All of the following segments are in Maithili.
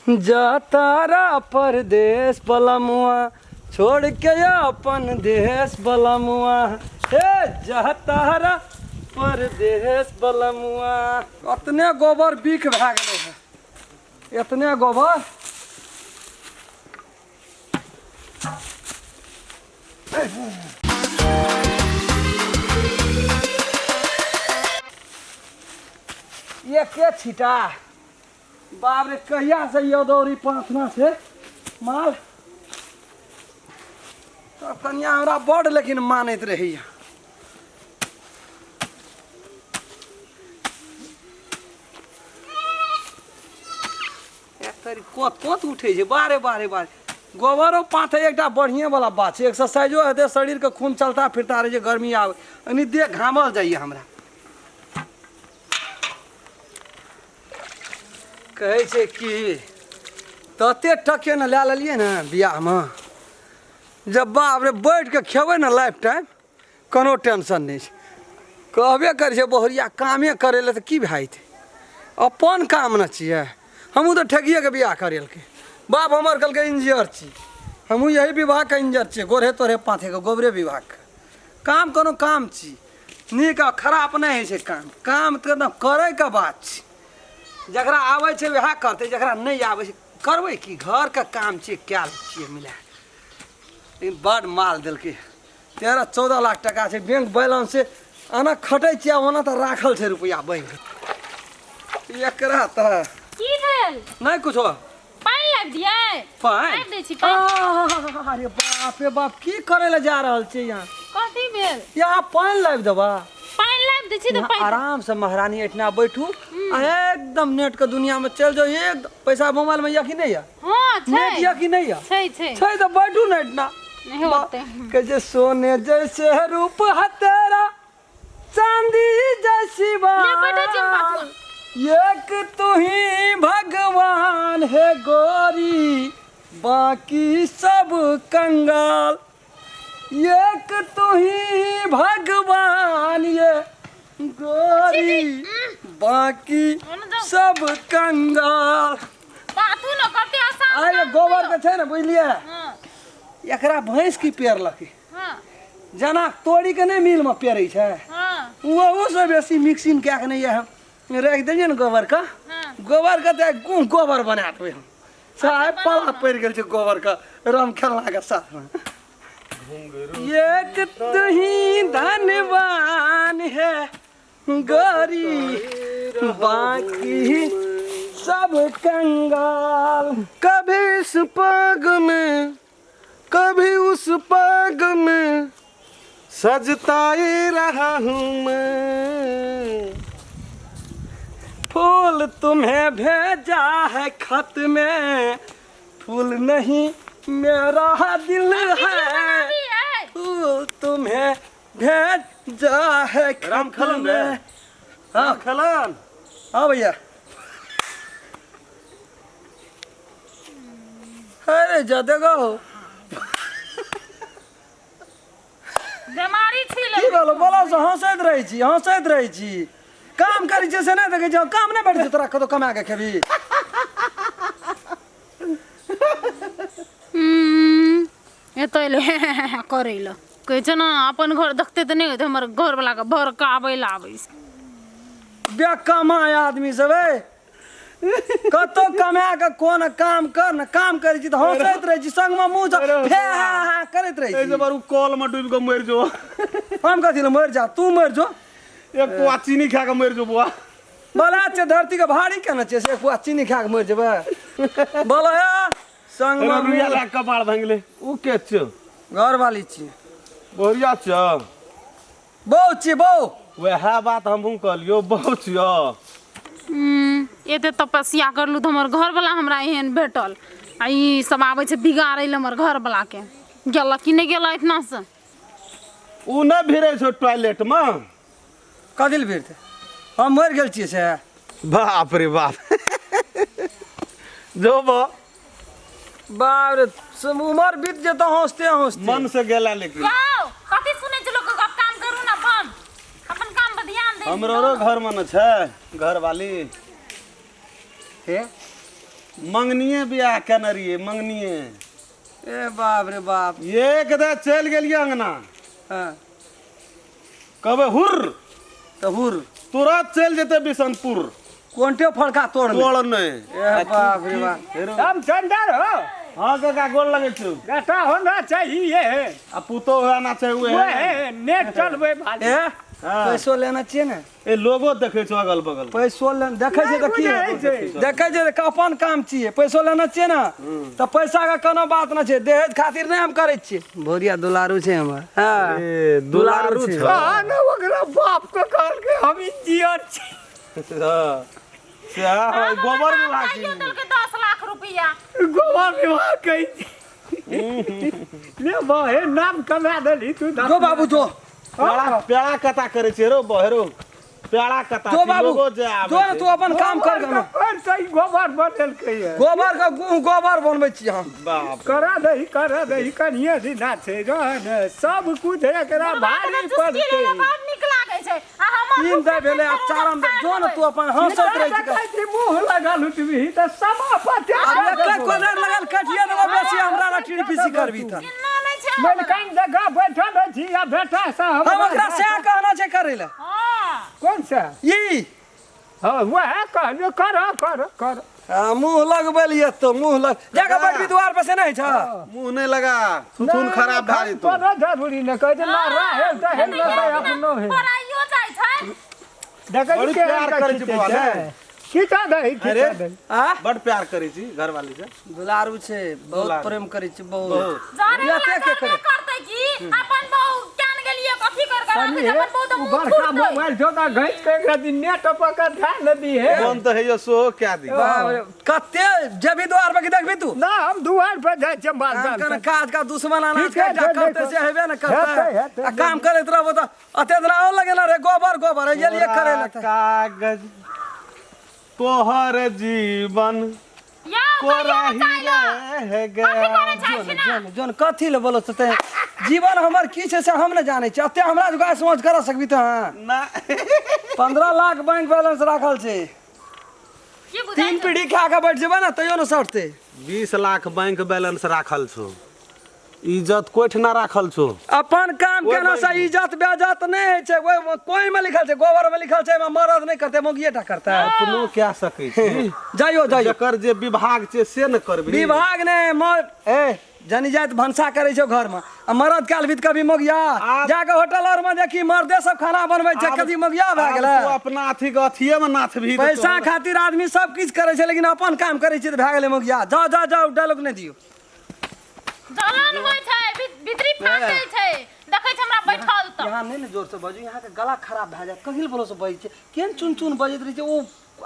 जा तारा परदेश बलमुआ, छोड़ के अपन देश बलमुआ, हे जा तारा परदेश बलमुआ। अतने गोबर बिख भए गेलै हँ, एतने गोबर। एके छिटा, बाप रे, कहिया से यो दौरी पाथना छै माल। तब कनिया हमरा बड लेकिन मानैत रहैया। कोत कोत उठै छै, बारे बारे बारे गोबरो पाथे। एकटा बढ़िए वाला बात छै, एक्सरसाइजो हेतै, शरीरके खून चलता फिरता रहै छै। गर्मी आबै एनी देह घामल जाइए। हमरा कहै छै कि तते टके ने लए लेलियै ने बियाहमे, जब बाप रे बैठ कऽ खेबै ने लाइफ टाइम कोनो टेंशन नहि छै। कहबे करै छै बहुरिया कामे करै लए, तऽ की भए जेतै? अपन काम ने छियै। हमहूँ तऽ ठगिएके बियाह करेलकै। बाप हमर कहलकै इंजीनियर छी, हमहूँ यही विभागके इंजीनियर छियै, गोरे तोरे पाथेके गोबरे विभागके। काम कोनो काम छी, नीक आ खराब नहि होइ छै काम। काम तऽ एकदम करैके बात छै। जकरा आबै छै वएह करतै, जकरा नहि आबै छै करबै की? घरके काम छियै, कए लै छियै मिला। लेकिन बड्ड माल देलकै, 13-14 लाख टाका छै बैंक बैलेंस छै। एना खटै छियै, ओना तऽ राखल छै रुपैआ बैंक। एकरा तऽ की भेल? नहि कुछो। पानि लाबि दियै? पानि लाबि दै छी पानि। अरे बाप रे बाप, की करै लए जा रहल छियै यहाँ? कथी भेल? यहाँ पानि लाबि देबा? पानि लाबि दै छी तऽ यहाँ पानि आराम से महारानी एहिठिना बैठू आ एकदम नेट के दुनिया में चलि जाउ। एक पैसा मोबाइल में यऽ कि नहि यऽ? हँ छै। नेट यऽ कि नहि यऽ? छै छै। छै तऽ बैठू ने एहिठिना। नहि होतै। कहै छै सोने जैसे रूप है तेरा, चांदी जैसी ले बैठो छी हम बात, पाछू। एक तू ही भगवान है गोरी, बाकी सब कंगाल। एक तू ही भगवान ये गोरी, बाकी सब कंगाल। पाथू न, कते आसान अरे काम गोबर छै। के छै ने, बुझलियै? हँ। एकरा भैंस की पेरलकै? हँ। जेना तोड़ी के नहि मिलमे पेरै छै, हँ, ओहू से बेसी मिक्सिंग कए के नहि हम राखि देलियै ने गोबरके। हँ। गोबरके तऽ गुह गोबर बना देबै हम। साहेब पाला पड़ि गेल छै गोबरके राम खेलनाके साथमे। एक तू ही धनवान है गोरी, बाकी सब कंगाल। कभी इस पग में कभी उस पग में सजता ही रहा हूँ मैं। फूल तुम्हें भेजा है खत में, फूल नहीं मेरा दिल है। फूल तुम्हें भेजा है खत रामखलन रे। में। हाँ। खलन। हाँ भैया। अरे जा देखो। बेमारी छी। की भेलो? बोला से हंसैत रहै छी, हंसैत रहै छी। काम करै छियै से नहि देखै छियै? काम नहि भेटै छै तोरा कतौ कमा के खेबही? एतऽ एलै करै लए। कहै छै ने अपन घर देखतै तऽ नहि होतै। हमर घरवलाके भड़काबै लए आबै छै। बे कमाय आदमी सब ए कतौ कमा के कोन काम कर ने। काम करै छी तऽ हंसैत रहै छी, संगमे मुँह से फे हा हा करैत रहै एहि छी। बार उ कल में डूबि के मरि जो। हम कथी लए मरि जा? तू मरि जो। एक पुआ चीनी खा के मरि जो बुआ। बोला छै धरती के भारी केना छै से एक पुआ चीनी खा के मरि जेबै? बोला हे संगमे रुइया लाग कपार भांगले। उ के छौ? घरवाली छी। बोरिया छौ? बहू छी, बहू। वएह बात हमहूँ कहलियौ, बहु छियौ। एते तपस्या करलू तऽ हमर घरवला हमरा एहन भेटल, आ ई सब आबै छै बिगाड़ै लए हमर घरवलाके। गेलक कि नहि गेलक एहिठिनासँ? उ नहि भिड़ै छौ टॉयलेट मे? कथी लए भिड़तै? हम मरि गेल छियै से? बाप रे बाप, जो बा। बाप रे, सब उमर बीत जेतौ हंसते हंसते। मन से गेला लेकिन। यौ, कथी सुनै छै लोक गप? काम करू ने अपन, अपन काम पर ध्यान दे। हमरो घर मे ने छै घरवाली। हे। मंगनिए बियाह केने रहियै मंगनिए। ए बाप रे बाप। एक दे चलि गेलियै अंगना। हाँ। कहबै हुर। तऽ हुर। तुरंत चलि जेतै बिशनपुर। कोनटे फड़का तोड़ तोड़ नहि। ए बाप रे बाप। हम चंदर हो। हाँ काका गोर लगै छौ। बेटा होना चाहिए। आ पुतोह आना चाहिए। वह नेट चलबै भाली। ए हाँ। पैसो लेना छियै ने। ए लोगो देखै छौ अगल बगल। पैसो लेना देखै छै तऽ की नहि बुझै छै। देखै छै तऽ अपन काम छियै। पैसो लेना छियै ने तऽ पैसा के कोनो बात नहि छै। दहेज खातिर नहि हम करै छियै। भोरिया दुलारू छै हमर। हाँ। ए, दुलारू छै। छौ। कहा ने ओकरा बाप के कहलकै हम इंजीनियर छी। हाँ। सएह है, गोबर विभाग कहियो देलकै 10 लाख रुपया। गोबर विभाग के ले बहे नाम कमा देली तू। जो बाबू जो। पेड़ा पेड़ा कता करै छै रो बहेरो पेड़ा कता जो बाबू लोगो जे आबै जो ने छै। तू अपन काम कर गोबर के कोन सही गोबर बनेलकै है। गोबर के गुह गोबर बनबै छी हम। बाप करा दही कनिये दिना छै रह ने सब कुछ एकरा भारी चुस्की पड़तै। लेला बड़ नीक लागै छै। आ हमर तीन दे भेलै आब चारम दे जो ने तू अपन हंसत रहै छी। देखै छी मुँह लगल उठबी तऽ समापति। आब एके कोदर लगल कटिए देबो बेसी हमरा लटीर पीसी करबी तऽ। चिन्ना नहि छै हमर। मलकान जगह बैठल छी आ बेटा से हम ओकरा सएह कहना छै करै लए। हाँ। कौन सा ई हाँ वएह कहलियो कर कर कर। आ, मुँह लगबै लिए तो मुँह लग जाके बैठबी द्वार पर से नहि छ। मुँह नहि लगा थुथुन खराब भए जेतौ। कोनो जरूरी नहि कहै छै ना राहे दहेल न दे अपनो हे। पढ़ाइयो जाइ छै। देखै बड़ी छी केहन प्यार के करै छी खींचै बौआ छै। ने। खींचा दही अरे। खींचा दही। आ बड प्यार करै छी घरवाली से। दुलारू छै बहुत दुलारू। प्रेम करै छै बहुत। बहुत। जाने वाला एते के जानबे करे? करतै की अपन बहू केन गेलियै कथी कर कर राखै छै, अपन बहू तऽ मुँह बड़का फुटतै। मोबाइल छौ तऽ घैंच के एकरा दिन नेट पकड़ ध्यान न दी हे। मन तऽ हैयो सोहो कए दी। बाप रे कते जेबी द्वार पर की देखबी तू। ना हम दुआर पर जाइ छियै माल काम जाल करना के। काज का दुश्मन अनाज ठीक है, का जे करते देखो। से हेबे न करते। हेतै, हेतै, आ काम करैत रहबो तऽ अते दिना और लगेला रे गोबर गोबर है ये लिए करे लगतै। कागज तोहर जीवन यौ कहियो कोरा ने ही चाहलो। रह कथी करे गया। चाहै छी ना? जोन जोन कथी ले बोलो ते जीवन हमर की छै से हम ने जानै छी। अते हमरा जुगा समझ कर सकबी तऽ हाँ। ना 15 लाख बैंक बैलेंस राखल छै। की बुझाइ तीन छै? पीढ़ी खा के बैठ जेबै ने तैयो ने सटतै। 20 लाख बैंक बैलेंस राखल छौ। इज्जत कोइठ ना राखल छौ। अपन काम ओहि केना से बैंक- इज्जत बेज्जत नहि होइ छै। ओहि कोइ में लिखल छै गोबर में लिखल छै एहिमे मरद नहि करतै मौगिए टा करतै। अपनो कए सकै छी। जाइयो जाइयो। जकर जे विभाग छै से ने करबी। विभाग ने ए जनी जाइत भनसा करै छै घर में आ मरद काल भी कभी मौगिया आब- जाके होटल और में देखी मर्दे सब खाना बनबै छै आब- कभी मौगिया भए आब गेलै। तू अपना अथी के अथिये में नाथबही तऽ पैसा तोहर- खातिर आदमी सब किछु करै छै लेकिन अपन काम करै छै तऽ भए गेलै मौगिया। जाओ जाओ जाओ डायलॉग नहि दियौ। जलन होइ छै भितरी फाटै छै। देखै छै हमरा बैठल तऽ। यहाँ नहि ने जोर से बजू यहाँ के गला खराब भए जायत। कहिल बोलो से बजै छै केहन चुन चुन बजैत रहै छै ओ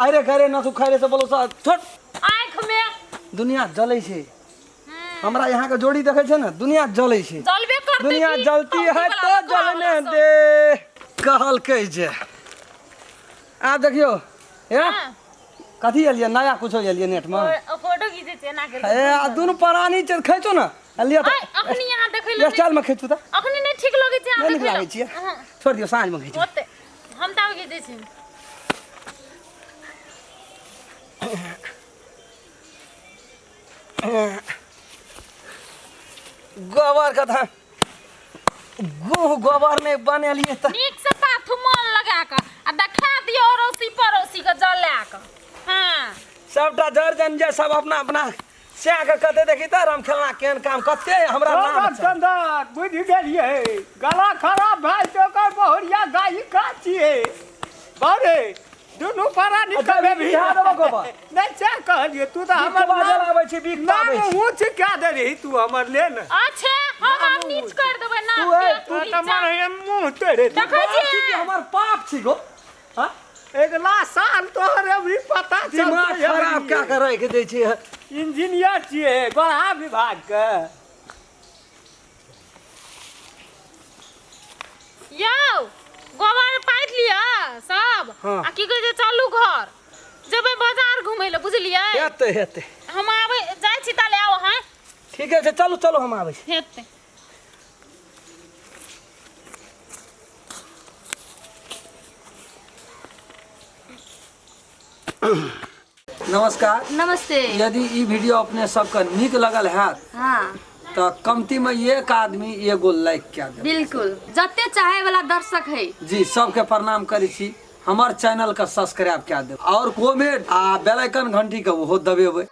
आइरे घरे न सुखाइरे से बोलो से छोट। आँखि में दुनिया जलै छै। हमरा यहाँ के जोड़ी देखै छै ने दुनिया जलै छै। जलबे करतै दुनिया की? जलती है पौती तो वाला जलने सब। दे कहलकै जे। आब देखियौ हे हाँ। कथी एलियै नया कुछो एलियै नेट में। फोटो खींचै छै एना करि ए आ दुनू प्राणी छै खैचो ने लिअ तऽ। अखनी यहाँ देखै लए स्टाइल में खैचू तऽ। अखनी नहि ठीक लगै छै नहि नीक लागै छियै। छोड़ि दियौ साँझ में खैचू। ओते हम तऽ खींचै छी। गोबर के तऽ गुह गोबर नहि बनेलियै तऽ नीक से पाथू मन लगा कऽ आ देखा दियौ अड़ोसी पड़ोसी के जला कऽ। हाँ सबटा जर जन जे सब अपना अपना सएह के कते देखी तऽ राम खेलना केहन काम कते हमरा नाम छै। चंदर बुझि गेलियै गला खराब भए जेतै ओकर बहुरिया गायिका छियै। बारे दुनू प्राणी अच्छा, कभी भी बिहा देबो गोबर। नहि से कहलियै तू तऽ बीख हमर बाजल नाम- आबै छै बीख नाम आबै छै। ऊँच कए देलही तू हमर ले ने। अच्छे हम आब नीच कर देबै ना। तू ए, तू तऽ मने मुँह टेढ़े तू। देखै छी कि छियै हमर पाप छी गो। हाँ? अगिला साल तोहर अभी पता दिमाग चलतै खराब कए के राखि दै छै। इंजीनियर छियै गढ़ा विभाग के। यौ गोबर पाथि लिअ सब। हाँ। आ की कहै छै चलू घर जेबै बाजार घुमै लए बुझलियै। हेतै हेतै हम आबै जाइ छी ताले आउ अहाँ। ठीके छै चलू चलू हम आबै छी। हेतै। नमस्कार। नमस्ते। यदि ई वीडियो अपने सबके नीक लगल हैत हाँ तऽ कमती में एक आदमी एगो लाइक कए देब। बिल्कुल, जते चाहे वाला दर्शक है जी सबके प्रणाम करै छी, हमर चैनल के सब्सक्राइब कए देब और कमेंट आ बेल आइकन घंटी के ओहो दबेबै।